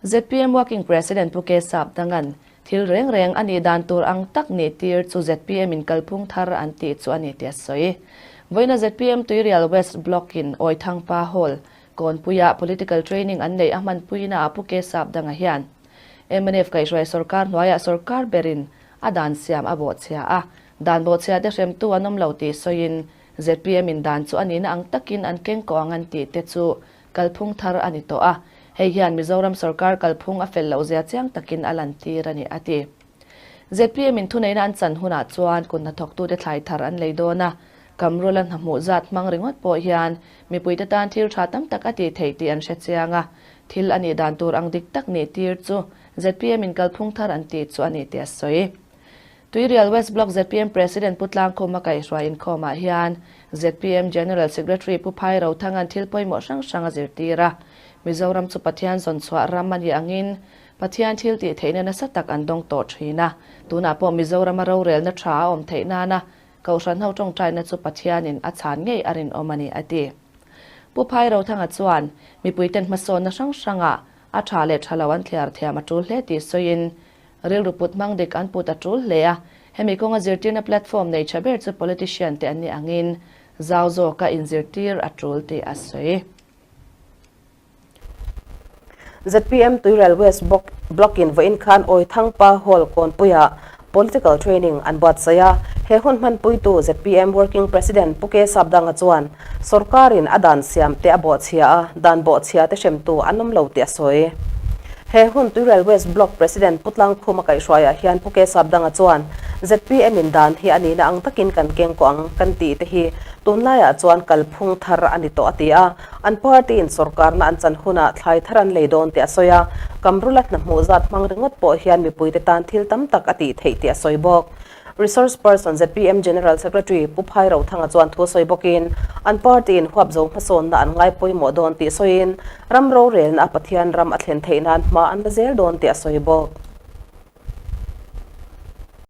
ZPM Working President Pu K Sapdanga'n thil reng reng a nih dan tur ang tak nih tir chu ZPM in kalphung thar an tih chu a ni tih a sawi. Vawiina ZPM Tuirial West Block in Awithangpa Hall Kawnpuia Political Training an neih a hmanpuina ah Pu K Sapdanga hian mnf kaihhruai sorkar hnuaiah sorkar berin a dan siam a bawhchhia a, dan bawhchhia te hremtu an awm lo tih sawiin ZPM in dan chu a nihna ang takin an keng kawh ang an tih te chu kalphung thar a ni tawh a, hei hian Mizoram sorkar kalphung a fel loh zia chiang takin a lantir a ni, a ti. ZPM in thuneihna an chan hunah chuan kut hnathawktute thlai thar an lei dawn a, Kamrula hna hmuh zat hmang ringawt pawh hian mipuite tan thil tha tam tak a tih theih tih an hre chiang a, thil a nih dan tur ang dik tak nih tir chu ZPM in kalphung thar an tih chu a ni tih a sawi. Tuirial West Block ZPM President Pu Tlangkhuma kaihhruai inkhawmah hian ZPM General Secretary Pu Phai Rothanga'n thil pawimawh hrang hrang a zirtir a. Mizoram chu Pathian zawnchhuah ram a nih angin Pathian thil tih theihna nasa tak an dawng tawh thin a. Tunah pawh Mizorama rorelna tha a awm theih nana Kohhran ho tawngtaina chu Pathianin a chhan ngei a rinawm a ni, a ti. Pu Phai Rothanga chuan mipuiten hmasawnna hrang hrangah a tha leh tha lo an thliar thiam a tul hle tih sawiin Rilru put hmang dik an put a tul hle a, hemi kawnga zirtirna platform nei tha ber chu politician te an nih angin zau zawka inzirtir a tul tih a sawi. ZPM Tuirial West Block in vawiin khan Awithangpa Hall Kawnpuiah Political Training an buatsaih a, he hun hmanpuitu ZPM Working President Pu K Sapdanga chuan sawrkarin a dan siam te a bawhchhia a, dan bawhchhia te hremtu an awm lo tih a sawi. He hun Tuirial West Block President Pu Tlangkhuma kaihhruaiah hian Pu K Sapdanga chuan ZPM in dan hi a nihna ang takin kan keng kawh ang kan tih te hi tunlaiah chuan kalphung thar a ni tawh a ti a. An party in sawrkarna an chan hunah thlai thar an lei dawn tih a sawi a, Kamrula hna hmuh zat hmang ringawt pawh hian mipuite tan thil tam tak a tih theih tih a sawi bawk. Resource person zpm General Secretary Pu Phai Rothanga chuan thu sawi bawkin, an party in huapzo hmasawnna an ngai pawimawh dawn tih sawiin, ram rorelna a Pathian ram a thlen theih nan hma an la zel dawn tih a sawi bawk.